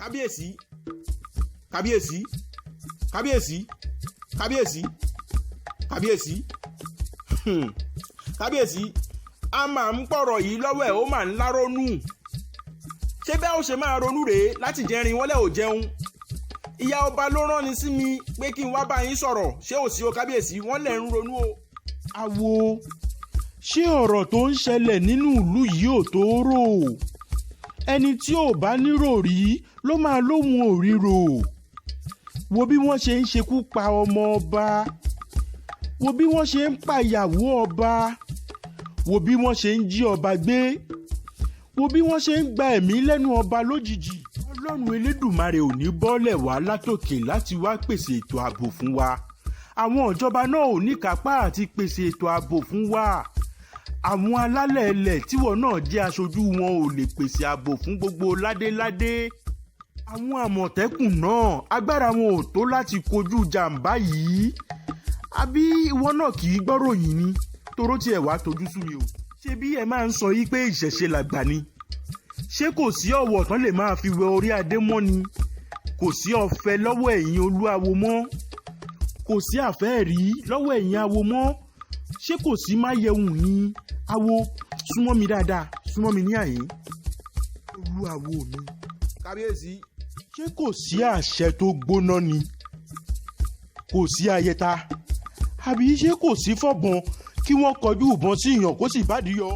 Kábíyèsí, kábíyèsí, kábíyèsí, kábíyèsí, kábíyèsí. Kábíyèsí, a máa ń pọ̀rọ̀ yìí lọ́wọ́ ẹ̀, ó máa ń lárónú. Ṣé bẹ́ẹ̀ ó ṣe máa ronú rèé láti jẹrin wọ́n lẹ̀ ò jẹun? Ìyá ọba ló rán ni sí mi pé kí n wá bá yín sọ̀rọ̀. Ṣé ò sí o, kábíyèsí? Wọ́n lẹ̀ ń ronú o. Àwo, ṣé ọ̀rọ̀ tó ń ṣẹlẹ̀ nínú ìlú yìí ò tó rò? Ẹni tí ò bá nírò rí ló máa lóhun òríro. Wo bí wọ́n ṣe ń ṣekú pa ọmọ ọba, wo bí wọ́n ṣe ń pa ìyàwó ọba, wo bí wọ́n ṣe ń jí ọba gbé, wo bí wọ́n ṣe ń gba ẹ̀mí lẹ́nu ọba lójijì. Ọlọ́run Elédùmarè ò ní bọ́lẹ̀ wá látòkè láti wá pèsè ètò ààbò fún wa. Àwọn ìjọba náà ò ní kápá àti pèsè ètò ààbò fún wa. Àwọn alálẹ̀ ilẹ̀ tíwọ̀ náà jẹ́ aṣojú wọn ò lè pèsè ààbò fún gbogbo ládéládé. Àwọn Àmọ̀tẹ́kùn náà, agbára wọn ò tó láti kojú jàǹbá yìí. Àbí ìwọ náà kì í gbọ́ròyìn ni? Toró tiẹ̀ wá tojú sú mi o. Ṣé bí ẹ máa ń sọ yí pé ìṣẹ̀ṣe làgbà ni? Ṣé kò sí ọ̀wọ̀ tán lè máa fi wẹ orí adé mọ́ ni? Kò sí ọ̀fẹ́ lọ́wọ́ ẹ̀yin olúawo mọ́? Kò sí àfẹ́ẹ̀rí lọ́wọ́ ẹ̀yin awo mọ́? Ṣé kò sí máyẹ̀wùn ni? Awo, súnmọ́ mi dáadáa, súnmọ́ mi ní àyín. Olúawo mi. Kábíyèsí. Ṣé kò sí àṣẹ tó gbóná ni? Kò sí ayẹta? Àbí ṣé kò sí fọ̀bọ̀n kí wọ́n kọjú ìbọn sí ìyàn kó sì bádìí yọ?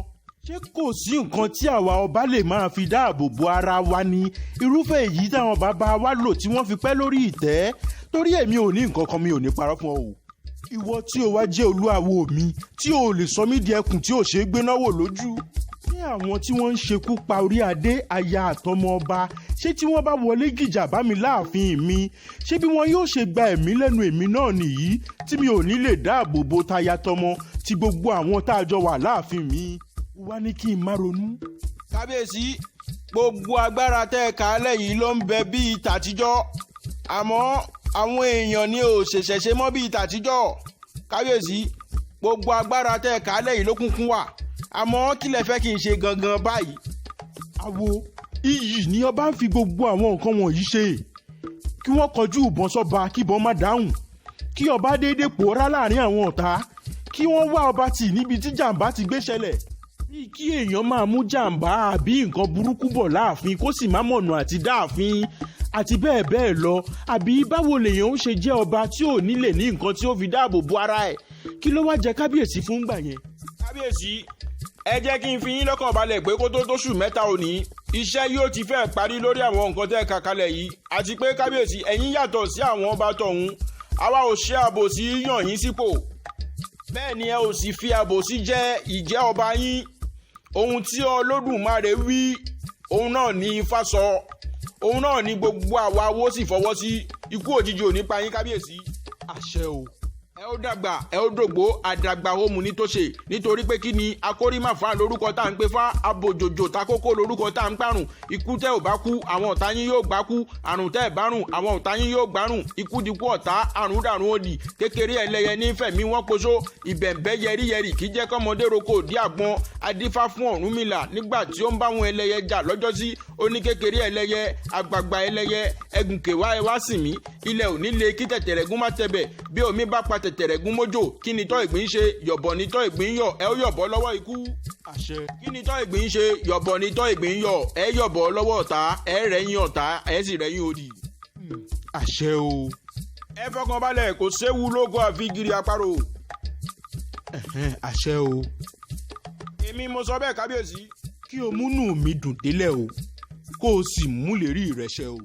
Ṣé kò sí nǹkan tí àwa ọba lè máa fi dáàbò bo ara wa ni, irúfẹ́ èyí táwọn bàbá wa lò tí wọ́n fi pẹ́ lórí ìtẹ́? Torí èmi ò ní nǹkan kan, mi ò ní parọ́ fún ọ o. Ìwọ tí o wá jẹ́ olúawo mi, tí o lè sọ mí di ẹkùn tí ò ṣeé gbéná wò lójú. Ṣé àwọn tí wọ́n ń ṣekú pa orí adé, aya àtọmọ ọba, ṣé tí wọ́n bá wọlé gìjà bá mi láàfin mi, ṣé bí wọn yóò ṣe gba ẹ̀mí lẹ́nu èmi náà nìyí, tí mi ò ní lè dáàbò bo taya tọmọ ti gbogbo àwọn tá a jọ wà láàfin mi? Wá ní kí n má ronú. Kábíyèsí, gbogbo agbára tẹ́ ẹ kà á lẹ̀ yìí ló ń bẹ bíi tàtijọ́, àmọ́ àwọn èèyàn ni ò ṣẹ̀ṣẹ̀ ṣe mọ́ bíi tàtijọ́. Kábíyèsí, gbogbo agbára tẹ́ ẹ kà á lẹ̀ yìí ló kúnkún wà, àmọ́ kí lẹ fẹ́ kí n ṣe gangan báyìí? Àwo, iyì ni ọba ń fi gbogbo àwọn nǹkan wọ̀nyí ṣe. Kí wọ́n kọjú ìbọn sọ́ba kíbọn má dáhùn, kí ọba déédéé pòórá láàrin àwọn ọ̀tá, kí wọ́n wá ọba tì níbi tí jàǹbá ti gbé ṣẹlẹ̀, bíi kí èèyàn máa mú jàǹbá àbí nǹkan burúkú bọ̀ láàfin kó sì má mọ̀nà àti dáàfin, àti bẹ́ẹ̀ bẹ́ẹ̀ lọ. Àbí báwo lèèyàn ń ṣe jẹ́ ọba tí ò ní lè ní nǹkan tí ó fi dáàbò bo ara ẹ̀? Kí ló wá jẹ kábíyèsí fún gbà yẹn? Kábíyèsí, ẹ jẹ́ kí n fi yín lọ́kàn balẹ̀ pé kó tó tóṣù 3 òní, iṣẹ́ yóò ti fẹ́ parí lórí àwọn nǹkan tẹ́ ẹ kà kalẹ̀ yìí. Àti pé kábíyèsí, ẹ̀yin yàtọ̀ sí àwọn ọba tọ̀hún. Àwa ò ṣe àbòsí yàn yín sípò, bẹ́ẹ̀ ni ẹ ò sì fi àbòsí jẹ́ ìjẹ́ ọba yín. Ohun tí Olódùmarè wí, òun náà ní Ifá sọ, òun náà ní gbogbo àwa wo sì fọwọ́ sí. Ikú òjijì ò ní pa yín, kábíyèsí. Àṣẹ o. Ẹ ó dàgbà, ẹ ó dògbó. Àdàgbà ohun ní tó ṣe, nítorí pé kí ni akórímàfà lórúkọ tá à ń pè fá, abòjòjò takókó lórúkọ tá à ń parùn. Ikú tẹ́ ò bá kú, àwọn ọ̀tá yín yóò gbá kú. Àrùn tẹ́ ẹ̀ bá rùn, àwọn ọ̀tá yín yóò gbárùn. Ikú dikú ọ̀tá, àrùn dàrún òdì. Kékeré ẹlẹ́yẹ ní fẹ̀mí wọn poṣó. Ìbẹ̀ǹbẹ́ yẹríyẹrí kì í jẹ́ kọ́mọdé roko òdí àgbọn. Adífá fún Ọ̀rúnmìlà nígbà tí ó ń bá wọn ẹlẹ́yẹ jà lọ́jọ́sí, ó ní kékeré ẹlẹ́yẹ, àgbààgbà ẹlẹ́yẹ, ẹgùnkè wá, ẹ wá sìn mí. Ilẹ̀ ò ní le kí tẹ̀tẹ̀rẹ̀gún má tẹ̀bẹ̀. Bí omi bá pa tẹ̀tẹ̀rẹ̀gún mójò, kí ni tọ́ ìgbín ṣe? Yọ̀bọ̀ ni tọ́ ìgbín yọ̀. Ẹ ó yọ̀bọ̀ lọ́wọ́ ikú. Àṣẹ. Kí ni tọ́ ìgbín ṣe? Yọ̀bọ̀ ni tọ́ ìgbín yọ̀. Ẹ yọ̀bọ̀ lọ́wọ́ ọ̀tá, ẹ rẹ̀yìn ọ̀tá, ẹ sì rẹ̀yìn odì. Àṣẹ o. Ẹ fọkàn balẹ̀, kò séwu lógo àfi gírí àparò. Ẹ̀hẹ́n, àṣẹ o. Èmi mo sọ bẹ́ẹ̀, kábíyèsí. Kí o múnú mi dùn délẹ̀ o, kó o sì múlérí rẹ ṣẹ o.